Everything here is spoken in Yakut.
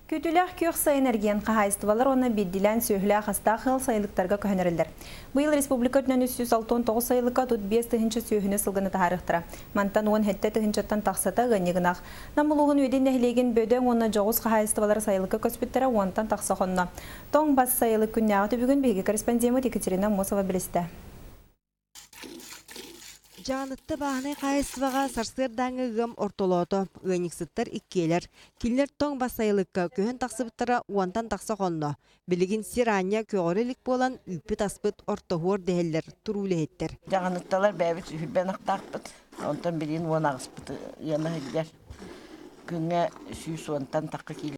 Күүтүүлээх күөх сайын эргиэн хаһаайыстыбалар уонна биирдиилээн сүөһүлээх-астаах ыал сайылыктарга көһөн эрэллэр. Быйыл республика үрдүнэн 369 сайылыкка 35 тыһыынча сүөһүнү сылгыны таһаарыахтара. Мантан 17 тыһыынчаттан тахсата ыанньыгынах. Нам улууһун Үөдэй нэһилиэгин бөдөҥ уонна дьоҕус хаһаайыстыбалара сайылыкка көспүттэрэ уонтан тахса хонно. Тоҥ бас сайылык күннээҕи түбүгүн биһиги корреспондеммыт Екатерина Аммосова билистэ. Дьаанытта бааһынай хаһаайыстыбаҕа сарсыардааҥҥы ыам ортолоото. Ыанньыксыттар иккиэлэр. Кинилэр тоҥ бас сайылыкка көһөн тахсыбыттара уонтан тахса хонно. Билигин сир аанньа көҕөрө илик буолан үүппүт-аспыт ортоһуор дэһэллэр туруу үлэһиттэр. Дьаҕанытталар бэйэбит үһүрбэн ахтаахпыт. Онтон билигин 18-пыт ыана сылдьар. Күҥҥэ 110-тан тахха киилэ.